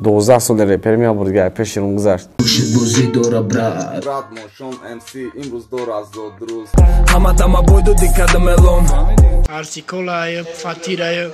12 соли репер меобурд, га пеши рун гузашт. Бозӣ дора брат. Брат мошон МС имрӯз дора зодрӯз. Ҳама тама бойду дикада мелон. Арсиколаю, фатираю.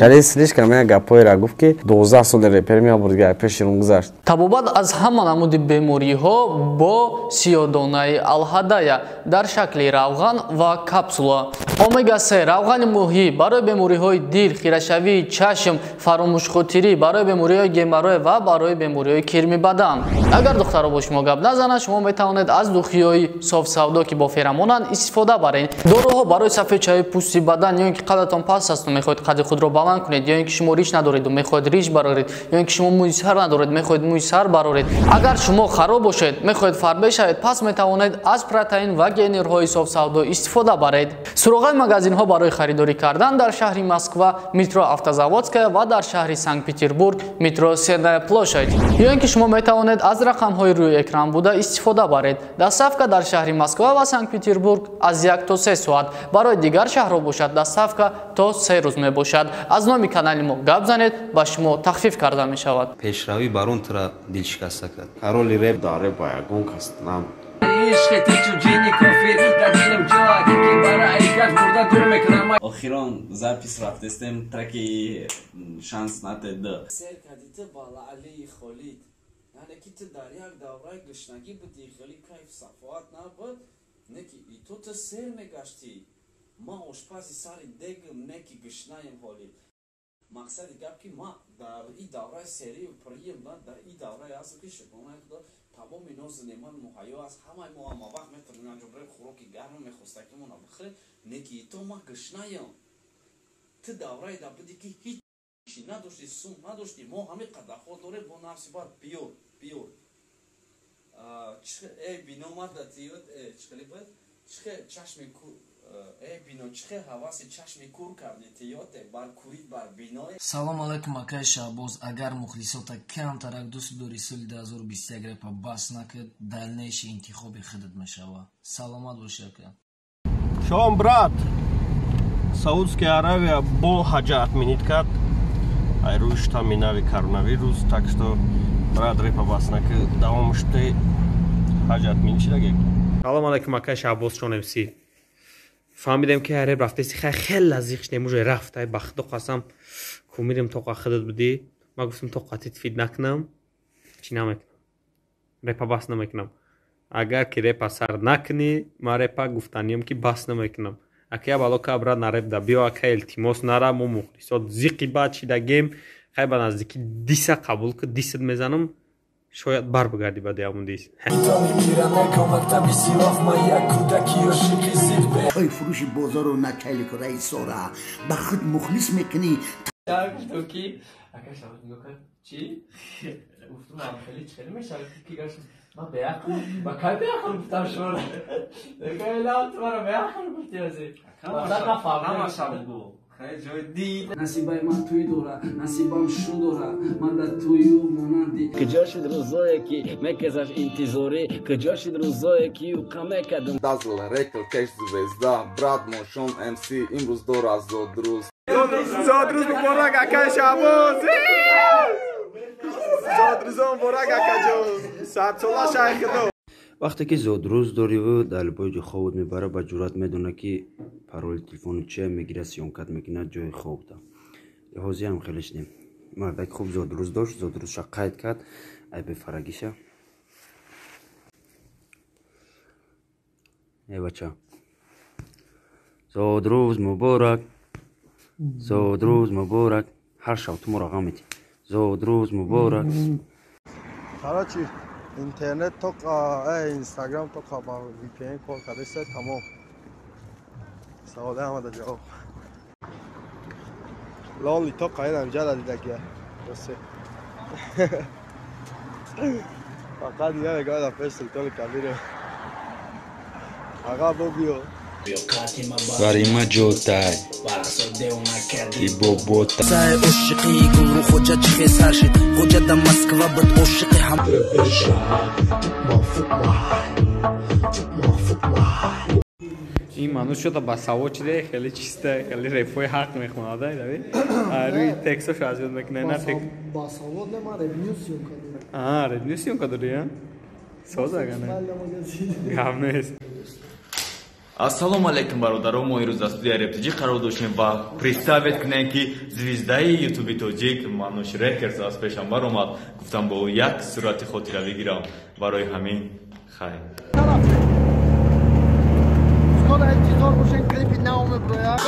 Хеле слишком як гапҳоеро гуфт, ки 12 соли репер меобурд, га пеши рун гузашт. Табобат аз ҳама намуди бемориҳо бо сиёдонаи алҳадая дар шакли равған ва капсула. Омега-3 равғани моҳӣ барои бемориҳои дил, хирашавии чашм, фаромӯшхотирӣ, барои бемориҳои геморрой ва барои бемориҳои кирми бадан. Агар духтаро бо шумо гап назанад, шумо метавонед аз духиҳои софсавдо, ки бо феромонанд, истифода баред. Доруҳо барои сафедшавии пӯсти бадан, ё ин ки қадатон паст аст ва мехоҳед қади худро баланд кунед, ё ин ки шумо риш надоред ва мехоҳед риш бароред, ё ин ки шумо мӯи сар надоред, мехоҳед мӯи сар бароред. Агар шумо хароб бошед, мехоҳед фарбе шавед, пас метавонед аз протеин ва генерҳои софсавдо истифода баред. Суроғаи магазинҳо барои харидорӣ кардан дар шаҳри Москва, метро Автозаводская ва дар шаҳри Санкт-Петербург, метро Сенная площадь. Ё ин ки шумо метавонед аз рақамҳои рӯи экран буда истифода баред. Доставка дар шаҳри Москва ва Санкт-Петербург аз 1 то 3 соат. Барои дигар шаҳрҳо бошад, доставка то 3 рӯз мебошад. Аз номи канали мо гап занед, ба шумо тахфиф карда мешавад. Пешравӣ бар он тура дилшикаста кард. Пароли реп дар реп ба ягон кас нам. Охирон запис рафтестем треки шанс натед. Сер кардите ба лаълии Холид. Яъне ки ту дар як давраи гушнагӣ будӣ, хеле кайф сафоат набуд, не ки и ту ту сер мегаштӣ. Ма ошпази сари дегм, не ки гушнаем ҳолӣ. Мақсади гап ки ма дар и давраи серию прием, дар и давраи ҳастам ки шукронаи худо тамоми нозу неъмат муҳайё аст. Ҳамаи мо ҳама вақт метавонем анҷо бирем, хӯроки гармо мехостакимона бихӯрем, не ки и то ма гушнаем. Ту даврае да будӣ ки ҳичи надоштӣ, сум надоштӣ, мо ҳамин қадарҳо дорем, бо нафси бад биёр, биёр. Э бино мада тиёд, чӣ буд? Чихе чашми кур, э бино чихе ҳаваси чашми кур кардӣ тиёте, бар курид бар биное. Салом алайкум, акай Шаҳбоз. Агар мухлисота камтарак дӯст дорӣ, соли 2021 репа бас накард, дальнейший интихоби худат мешавад. Саломат бошӣ, ака. Шом, брат. Саудская Аравия бо ҳаҷа отменить кард. Ай рӯи штамми нави коронавирус, так что брат репа бас накард, давом шуд, ҳаҷа отменить шидаги. Салом алайкум, акай Шаҳбоз шон МС. Фаҳмидем ки реп рафтеси, хай хеле зиқ шудем, уже рафт, ай ба худо қасам, кумирем тоқа худат будӣ. Ма гуфтам тоқатит фид накунам, чӣ намекунам, репа бас намекунам. Агар ки репа сар накунӣ, ма репа гуфтаниям ки бас намекунам. Акая бало ка брат на реп да биё, ака илтимос нара, мо мухлисот зиқи бад шидагем, хай ба наздики диса қабул ку, дисат мезанам, шояд бар бигардӣ баъди ҳамун дис. Чой фурӯши бозору начальнику раисора ба худ мухлис мекунӣ. Насибаи ман тӯй дора, насибам шу дора, ман дар тӯю монанди. Куҷо шуд рӯзое ки мекезаш интизорӣ, куҷо шуд рӯзое ки юқа мекардам. Дазл рекл кеш звезда, брат мошон МС имрӯз дора зодрӯз. Зодрӯз муборак, акай Шаҳбоз. Зодрӯзо муборак, акаҷон. Садсола шайхидо. Вақте ки зодрӯз дориву дар либои ҷои хобот мебара, ба ҷуръат медона ки пароли телефону чия мегирад, съёмкат мекунад ҷои хобта. Ҳозир ҳам хеле шудем. Мардак хуб зодрӯз дошт, зодрӯзша қайд кард, ай бефарагиша. Э бача. Зодрӯз муборак. Зодрӯз муборак. Ҳар шаб ту моро ғам метӣ. Зодрӯз муборак. Короче, интернет тоқа, инстаграм тоқа ба VPN кор кардаиста, тамом. Саволе ҳамада ҷавоб. Лоли тоқа инам ҷада дидагия. Росе. Фақат дига мегӯяд пеш Султони Кабиро. Аға бо биё. Варима ҷотай. Ибота. Сай ошиқи гулру хоҷа чихе сар шид. Хоҷа да Москва буд ошиқи ҳам. Ин ману шуда ба савод чида хеле чиста, хеле репои ҳақ мехонад, ай рӯи текстошо аз ёд мекунад, на тек. Ба савод не, ман Rap News съёмка дорам. Аа, Rap News съёмка дорӣ, а? Соз ага не. Гап нест. Ассалому алайкум, бародаро. Мо имрӯз дар студияи Rap TJ қарор доштем ва представить кунем, ки звездаи ютуби тоҷик Мануш Рекерс аз пешам баромад. Гуфтам, бо як сурати хотиравӣ гирам. Барои ҳамин хайр. Интизор бошед, клипи нав меброяд.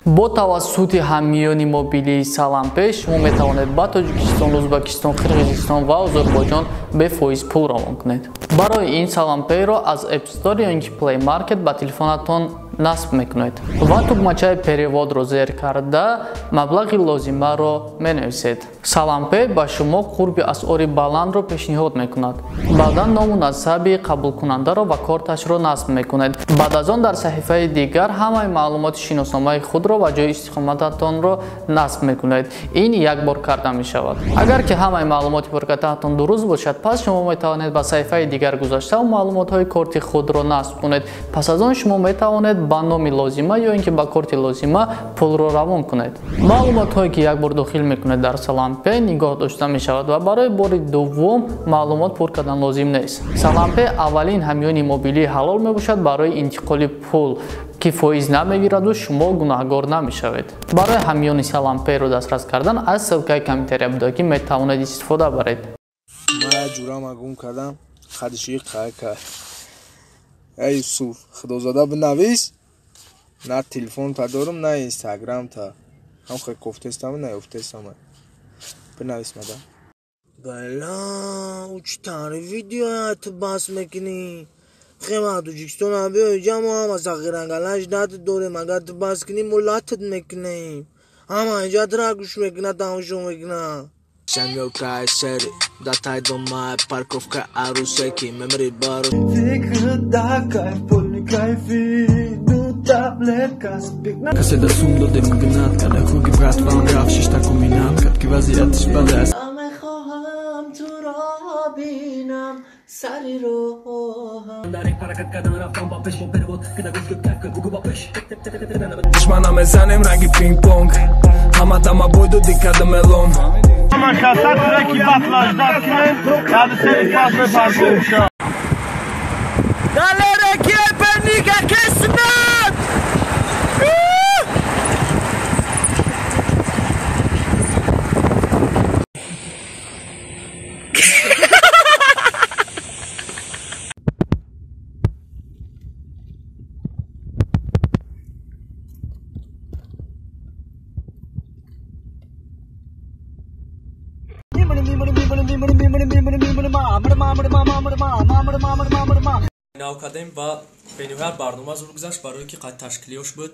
Бо тавассути ҳамёни мобилии Салампей шумо метавонед ба Тоҷикистон, Ӯзбекистон, Қирғизистон ва Озарбойҷон бефоиз пул равон кунед. Барои ин Салампейро аз App Store ё ин ки Play Market ба телефонатон насб мекунед ва тугмачаи переводро зер карда маблағи лозимаро менависед. Салампей ба шумо қурби асъори баландро пешниҳод мекунад. Баъдан ному насаби қабулкунандаро ва корташро насб мекунед. Баъд аз он дар саҳифаи дигар ҳамаи маълумоти шиносномаи худро ва ҷои истиқомататонро насб мекунед. Ин як бор карда мешавад. Агар ки ҳамаи маълумоти пуркатаатон дуруст бошад, пас шумо метавонед ба саҳифаи дигар гузашта ва маълумотҳои корти худро насб кунед. Пас аз он шумо метавонед ба номи лозима ё ин ки ба корти лозима пулро равон кунед. Маълумотҳое ки як бор дохил мекунед дар Салампей нигоҳ дошта мешавад ва барои бори дуввум маълумот пур кардан лозим нест. Салампей аввалин ҳамёни мобилии ҳалол мебошад барои интиқоли пул, ки фоиз намегираду шумо гунаҳгор намешавед. Барои ҳамёни Салампейро дастрас кардан аз ссилкаи комментария буда, ки метавонед истифода баред. Ман ҷурама гум кардам, хадиши қайка. Эй Юсуф, худозода бинавис. На телефонта дорам, на инстаграмта. Ҳам хел кофтестам, на ёфтестам. Бинавис мада. Бала, ӯ чӣ тари видеоя ту бас мекунӣ? Хема Тоҷикистон биё инҷа, мо ҳама сағирангалаш датт дорем. Агар ту бас кунӣ, мо латтат мекунем. Ҳама инҷа тура гӯш мекунад, тамошо мекунад. Семёрка сери, датай дома, парковка арусеки, мемри бару. Касе да сум додем гнат, када хуги братван рафт шишта куминат, кад ки вазъиятиш бад аст. Мехоҳам туро бинам сари роҳам. Душмана мезанем ранги пинг-понг, ҳама дама бой доди када мелон. Ҳама треки батла ждать кунем, баъди сери пас мепарком. Нав кардем ва бениҳоят барнома зур гузашт, барое ки қад ташкилиёш буд.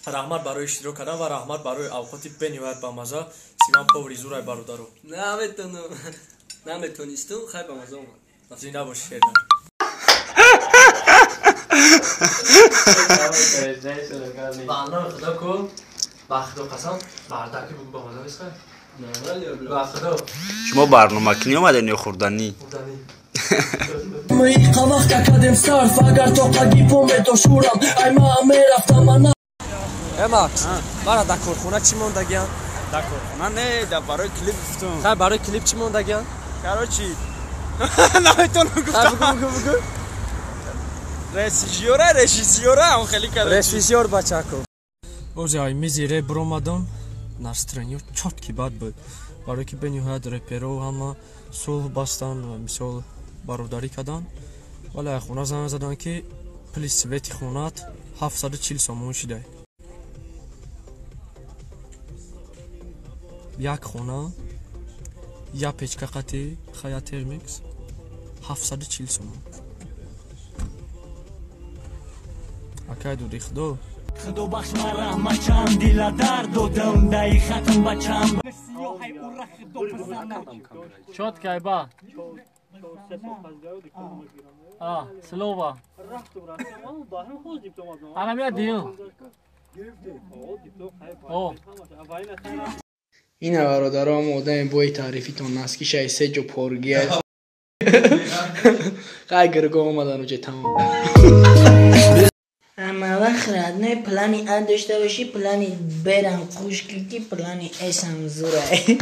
Раҳмат барои иштирок кардан ва раҳмат барои авқоти бениҳоят бамаза. Симан повари зурай, бародаро. Наметонам, наметонистум, хай бамаза омад. Зинда боши, шердар. Ба номи худо ку, ба худо қасам, бардаки бугу бамаза нест, хай? Ба худо. Шумо барномакунӣ омаден ё хӯрданӣ? Хӯрданӣ. Э Макс, мара дар корхона чӣ мондагиам? Дар корхона не, да барои клип гуфтум. Хай, барои клип чӣ мондагиам? Короче, наметонам гуфтам. Бугу, бугу, бугу. Режиссёра, режиссёра, он хеле короче. Режиссёр бачако. Бозе ай мизи реп ромадам, настроение чётки бад буд. Барое ки бениҳоят реперо ҳама сулҳ бастанд, мисол бародарӣ карданд. Вале ай хона занг заданд, ки пули свети хонаат 740 сомон шидай. Як хона, як печка қати, хая термикс 740 сомон. Акай дуди худо. Худо бахш мара мачам, дила дард додам, даи хатм бачам. Чётко, айба. А, слово. Ана мия дию. О. Ина бародарам одами бои таърифитон наскишай се ҷо поргия. Хай гирго омадан уҷа тамом. Ама вақт родной плани А дошта бошӣ, плани Б-рам қуш ки плани С-ам зурай.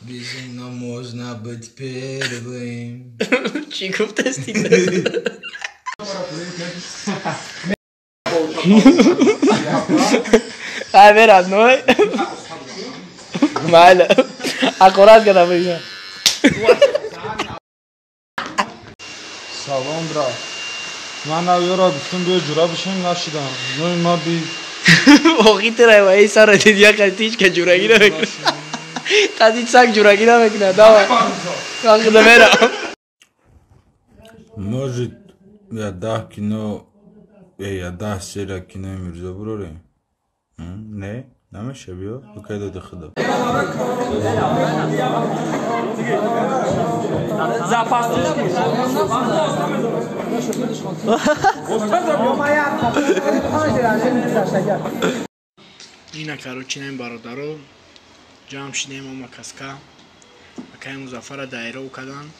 Безумно можно быть первым. Чӣ гуфтасти? Ай бе родной. Майли. Аккурат кардам бигӯ. Салом, брат. Ман авёра гуфтам биё ҷура бишем, нашидам. Нои ма би. Охи тирай ва эй сара дид як ҳеч ка ҷурагӣ намекунад. Қади саг ҷурагӣ намекунад. Давай. Вақт мерам. Может, я 10 кино, я 10 серия кинои Мирзо бурорем? Не? Намеша биё? Бикай доди худо. Ина короче нем бародаро ҷамъ шидем ома каска акай Музаффара дайров кадан.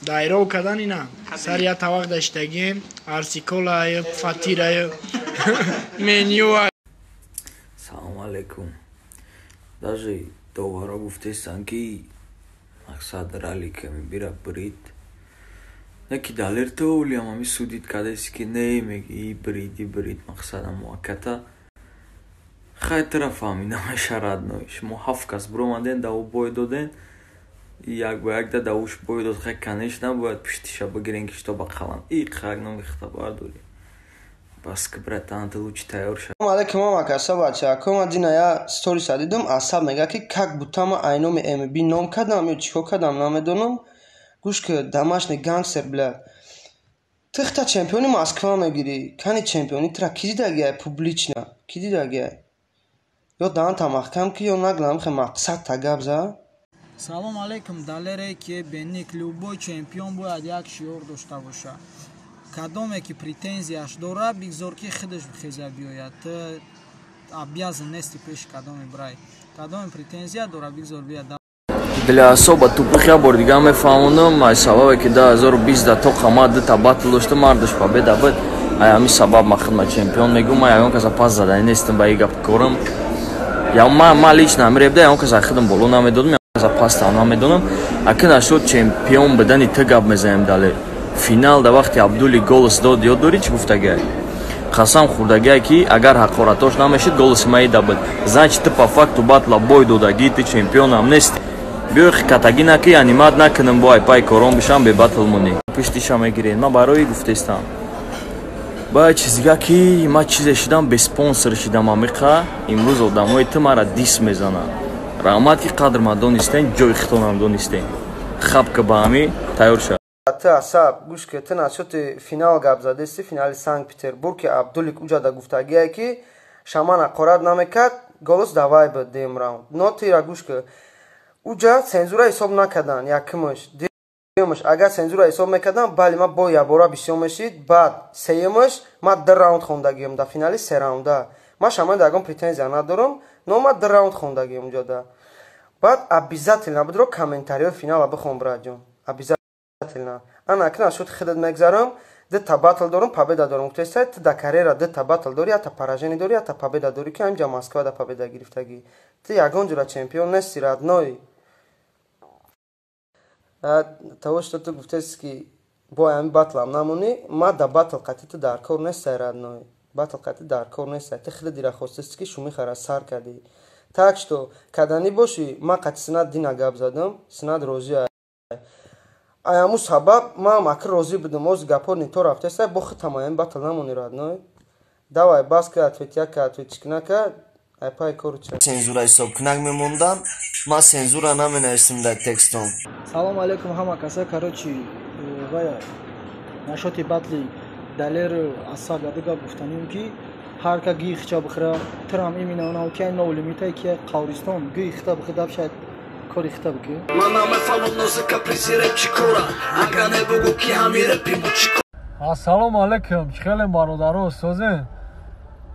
Дайров кадан ина сар я тавақ даштагем арсиколай фатирай меню. Салом алейкум. Даже доваро гуфтестан ки мақсад ралли ками бира брид. Не ки далер то улиам ами судит кадеси ки не меги бриди брид мақсадам муакката. Хай тара фаҳмидам шарадной. Шумо 7 кас буромаден да бой доден. Як ба як да уш бой дод. Хай конечно бояд пуштиша бигирен ки што ба қалам. И хак номи хабар дори. Бас ки братан ты лучше тайёр ша. Салом алейкум ама каса бача. Ма дина я сториса дидам, асаб мега ки как будто ма айноми МБ ном кардам ё чико кардам намедонам. Гӯш ки домашний гангстер бля. Тихта чемпиони Москва мегирӣ. Кани чемпиони тра ки дидагиай публично? Ки дидагиай? Ё даҳанта маҳкам ки ё наглам хе мақсад та гап за. Салом алейкум далере ки беник любой чемпион бояд як шиёр дошта боша. Кадоме ки претензияш дора, бигзор ки худаш бихеза биёяд. Ту обязан нести пеши кадоме брай. Кадоме претензия дора, бигзор биёяд. Для особо тупых я бор дига мефаҳмонам, ай сабабе ки 2020 да тоқа ма дута батл доштам, мардаш победа буд. Ай ҳамин сабаб ма худма чемпион мегӯм, ай ягон каса пас задани нестам ба и гап корам. Я ма лично ҳамин ребда ягон каса худам боло намедодам, ягон каса пастам намедонам. Аки нашуд чемпион будани ту гап мезанем дале. Финал да вақти Абдули голос дод, ёд дорӣ чӣ гуфтагиай? Қасам хӯрдагиай ки агар ҳақоратош намешид, голоси ма ида буд. Значит, ту по факту батла бой додагӣ, ту чемпионам нести. Биёй катагӣ наки, анимат накунам, бо ай пай корон бишам, бе батл монӣ. Пуштиша мегирен. Ман барои гуфтестам. Ба чизига ки ма чизе шидам, бе спонсор шидам амиқа, имрӯз одамои ту мара дис мезананд. Раҳмат ки қадр ма донистен, ҷои хитонам донистен. Хабка ба ҳами тайёр шав. Ту асаб гӯш ки ту насчёти финал гап задести, финали Санкт-Петербург ки Абдулик уҷада гуфтагие ки шаман ҳақорат намекард, голос давай буд дуюм раунд. Но тира гӯш ки уҷа цензура ҳисоб накардан, якумаш. Дуюмаш, агар цензура ҳисоб мекардан, бале ма бо ябора бисёр мешид. Баъд сеюмаш ма 2 раунд хондагием дар финали 3 раунда. Ма шаман ягон претензия надорам, но ма 2 раунд хондагием уҷада. Баъд обязательно будро комментариҳои финала бихон, братҷон. Обязательно. Ана акна шуд худат мегзарам, дута батл дорам, победа дорам. Гуфтестай, ту да карьера дута батл дорӣ, ята поражение дорӣ, ята победа дорӣ, ки ҳамҷа Москва да победа гирифтагӣ. Ту ягон ҷура чемпион нести, родной. Того, что ту гуфтест ки бо ҳамин батлам намонӣ, ма да батл қатӣ ту дар кор нестай, родной. Батл қатӣ дар кор нестай. Ту худат дира хостести ки шумихара сар кардӣ. Так что каданӣ бошӣ, ма қатӣ Синат дина гап задам, Синат розӣ. Ай ҳамун сабаб ман акр розӣ будам, оз гапҳо нито рафтестай, бо худам ҳамин батл намонӣ, родной. Давай бас ка ответ яка ответчик нака, ай пай кору ча. Цензура ҳисоб кунак мемондам, ман цензура наменависам дар текстом. Салом алейкум ҳама каса, короче, вая нашоти батли далер асаб ядига гуфтаним ки ҳар ка гихча бихра, трам имина онав ки ай ноу лимитай ки қавристон гихта бихра шайд Кори хита бикӣ. Ман намефаҳмам нози капризи реп чӣ кора, агар не бугӯ ки ҳами репи бу чӣ. Ассалому алайкум, чӣ хеле бародаро, устозен.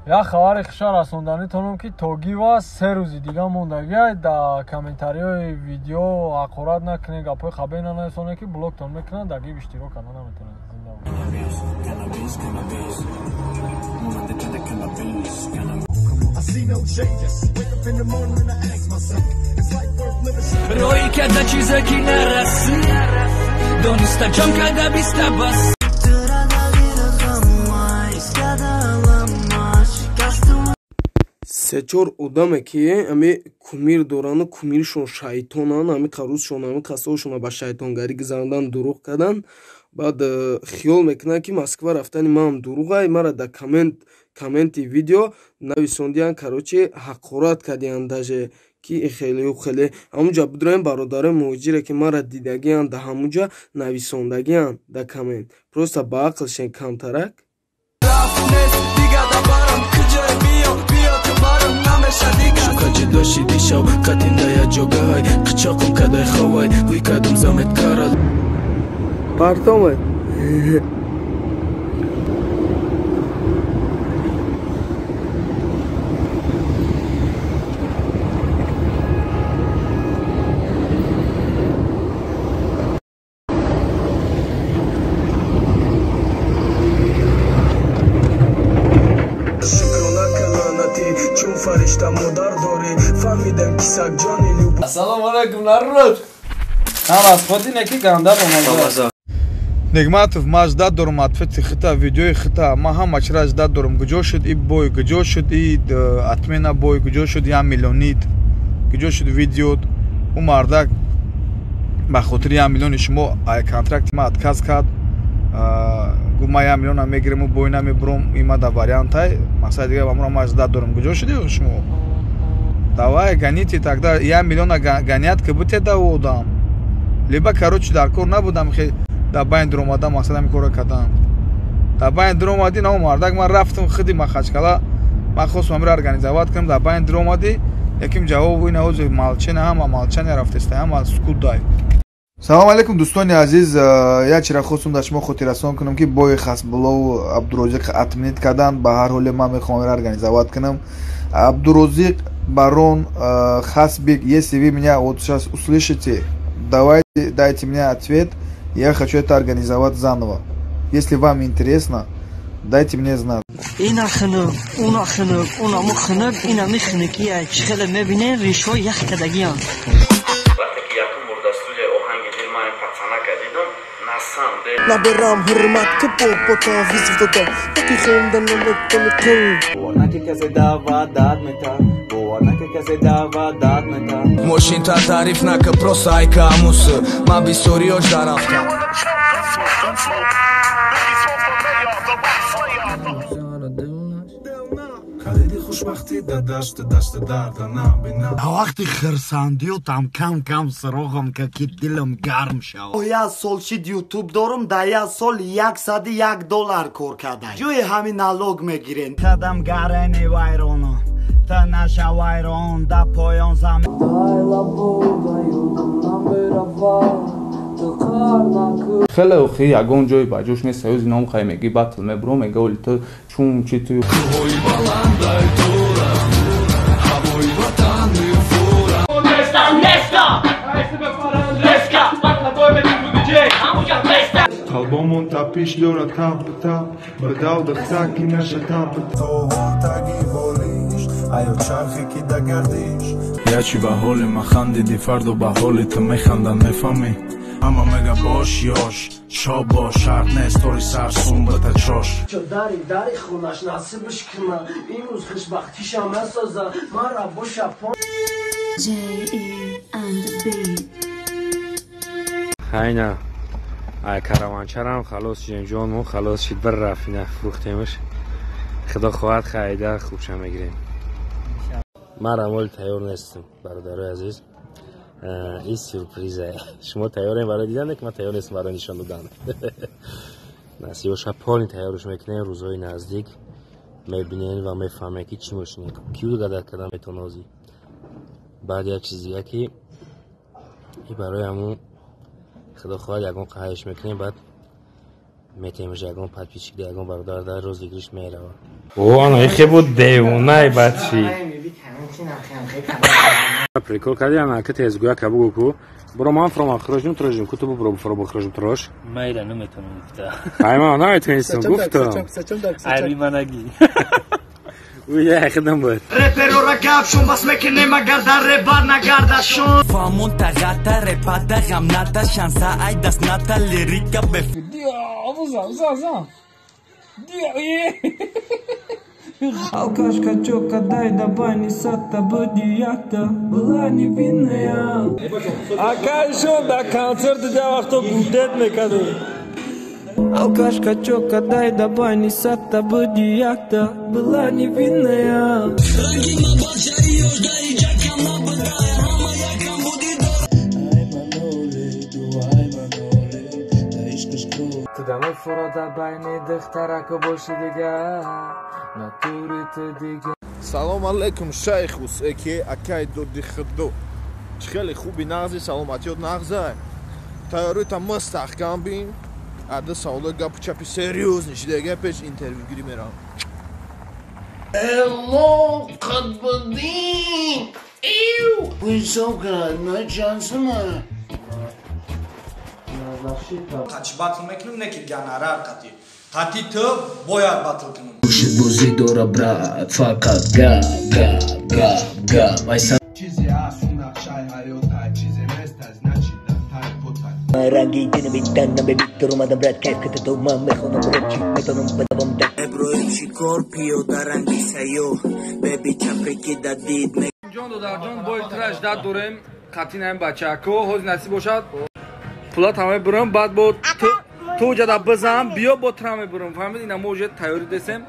Як хабари хуша расонданитонам, ки то гива 3 рӯзи дига мондагиай. Дар комментариҳои видео ҳақорат накунед, гапҳои хабер нанависонед, ки блоктон мекунанд, дар гив иштирок карда наметавонед. Зинда Рӯи када чизе ки нарасӣ, дониста ҷон када биста бас. Се-чор одаме ки ами кумир дорану кумиршон шайтонанд, ами қарузшон, ами касошона ба шайтонгарӣ гузарондан, дурӯғ кардан. Баъд хиёл мекунанд, ки Москва рафтани маам дурӯғай. Мара дар комменти видео нависондиян, короче, ҳақорат кардиян, даже ки хеле хеле. Ҳамунҷа бидроем, бародарои муҳоҷире ки мара дидагиянд, дар ҳамунҷа нависондагиянд дар коммент. Просто ба ақл шен камтарак. Партомад. Ассалому алайкум, народ. Ҳам аз худ ки ганда бомаза. Нигматов, ман ждать дорум ответи хита, видеои хита. Ман ҳама чира ждать дорум. Куҷо шуд и бой, куҷо шуд и отмена бой, куҷо шуд я миллионит, куҷо шуд видеот. Ӯ мардак ба хотири я миллиони шумо контракти ма отказ кард. Гуфт, ман я миллиона мегирему, бой намебурам, има да вариантай. Масалан, дига ба ман ждать дорум. Куҷо шуди шумо? Давай, гоните тогда, я миллиона гонят, как будто это одам. Либо, короче, дар кор набудам, да байн дромадам, масалан, кора кадам. Да байн дромади, на мардак, ман рафтам худи Махачкала, ман хостам амира организовать кунам, да байн дромади, яким ҷавоб ин авози молчание, ҳама молчание рафтеста, ҳама сукут дай. Салом алейкум, дӯстони азиз, як чира хостум дар шумо хотиррасон кунам, ки бои Хасбуллову Абдурозиқ отменить кардан, ба ҳар ҳоле ман мехоҳам амира организовать кунам. Абдурозиқ, барон, Хасбик, если вы меня вот сейчас услышите, давайте, дайте мне ответ, я хочу это организовать заново. Если вам интересно, дайте мне знать. Ина хунук, уна хунук, уна му хунук, ина ми хунукия. Чӣ хеле мебинем, ришҳо ях кардагианд. Вақте ки якум бор дар студияи оҳанги дил ман пацанака дидам, насам де. Наберам ҳурмат ки бо визв додам, таки хонда наметони кун. Бовар наки касе даъват дад мета, бовар наки касе даъват дад мета. Мошин та тариф нака, просто айка амусы. Ман бисёриёш дарафтам. Вақти хирсандиётам кам кам суроғам ка, ки дилам гарм шавад. Як сол шид ютуб дорум, дар як сол 101 доллар кор кардам. Ҷои ҳамин налог мегирем. Кадам гарени вайроно, та наша вайрон да поён зам. Хеле охи ягон ҷой ба ҷош нест, союзи ном хай меги батл мебурам, мега оли ту чун чи ту. Қалбомон тапиш дорад тап тап, ба дав дахтаки наша тап. Ячи ба ҳоли ман хандиди, фардо ба ҳоли ту механданд, мефаҳмӣ? Ҳама мега бош ёш, шоб бош, шарт нест тори сар сум бата чош. Дари дари хонаш насибш куна, имрӯз хушбахтиша месоза, мара боша по. J E and B. Хайна ай караванчарам халос шидем, ҷонмон халос шид, бір рафт, ина фурӯхтемш. Худо хоҳад харида хубша мегирем. Ман рамоли тайёр нестам, бародарои азиз. Ин сюрприза. Шумо тайёрем барои дидан, ки ман тайёр нестам барои нишон додан. Насибоша полни тайёрш мекунем, рӯзҳои наздик мебинем ва мефаҳмем, ки чӣ мошине. Кию гадар кардан метавона озӣ. Баъд як чиз дига, ки И барои ҳамун худо хоҳад ягон қаҳриш мекунем, баъд метемаш ягон подписчик да ягон бародар дар розыгрыш мерава. О, ана ихе буд девонай бачи. Прикол кардӣ, ана ки тезгӯя ка бугӯ ку. Бро ман фром ахрожим трожим, ку ту бро фро бахрожим трош. Майра наметонам гуфта. Ай ман наметонистам гуфтам. Айри манаги. Уя хидам буд. Реперора гапшон бас мекунем агар дар ребар нагардашон. Фамон тағата репата ғамната шанса ай даст ната лирика бе. Алкашка, чока, дай, давай, не сата, будията, была невинная. Акайшон да концерт дя вақто гудет мекаду. Алкашка, чока, дай, давай, не сата, будията, была невинная. Тудамой фурода байни духтарако боши дигар, натури ту дигар. Салом алейкум, шайхус, эке акай доди худо. Чӣ хеле хуби нағзи, саломатиёт нағзай. Тайёрита мустаҳкам бин. Ада саволои гапу чапи серьёзни шидага пеш интервюгирӣ меравам. Элло, қадбадин! Ив! Ҳисоб кард, на чансима? Қачи батл мекунем, не ки гонорар қати. Қати ту бояд батл кунем. Бозӣ дора брат, фақат гап, гап, гап, гап. Чизе аст нақшаи ҳаётай, чизе нест аз начида тай потай. Ранги динами даннаме битор омадам брат, кайф ката ман мехонам рэпчи, метонам ба давом да. Иброҳим шикор пиёда ранги саёҳ, беби чапреки да дид ме. Ҷон додарҷон, бой траш дад дорем, қати наим бачако, ҳозир насиб бошад. Пулат ҳама бурам, баъд бо ту ҷада бизан, биё бо тра мебурам. Фаҳмид, ина мо уже тайёрӣ десем.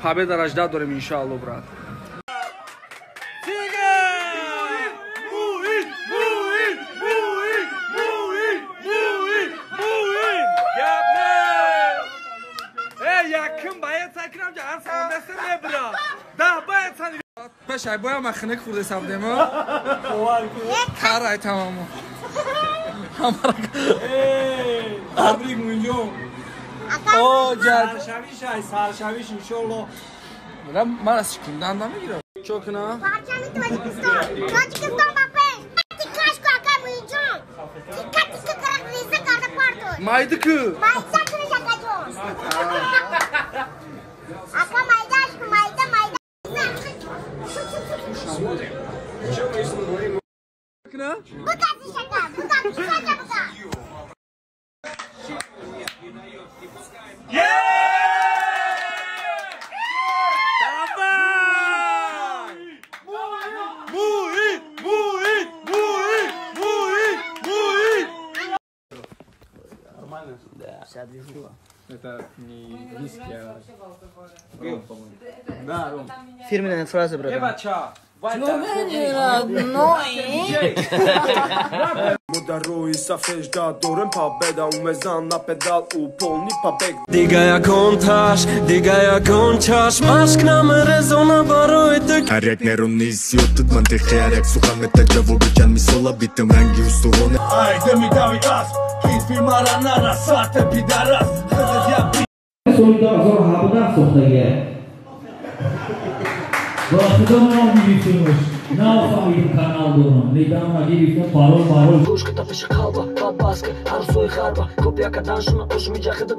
Победа ражда дорем иншаалло, брат. Пешай боя ма хинек хурде сабдема. Қарай тамамо. Табрик муинҷон. О, саршавиш ай, саршавиш иншоалло. Ман аз шикундан намегирам. Чо кунам? Парчами Тоҷикистон. Тоҷикистон ба пеш. Тикаш ку ака муинҷон. Тика тика карак реза карда партош. Майда ку? Майда куниш акаҷон. Ака майдаш ку, майда, майда. Букатиш ака, бука, бука, бука. Вся движуха. Это не виски, а ром, по-моему. Да, ром. Фирменная фраза, братан. Дига ягон таш, дига ягон чашм, ашк намерезона барои ту. Ҳар як нерӯни ҳиссиётат мантиқи, ҳар як сухан мета ҷавоби чанд мисола битам ранги устувона. Ай дами дави асп, китфи мара нарасад, пидарас, худат я соли 2017 сохтагия. Ва худо ман гирифтемш. Нафаҳмидим канал дорам. Недавно гирифтем парол парол. Гӯшка тафиши қалба, бабаска, арзуи ғарба, копия кардан шуна ошми ҷахида.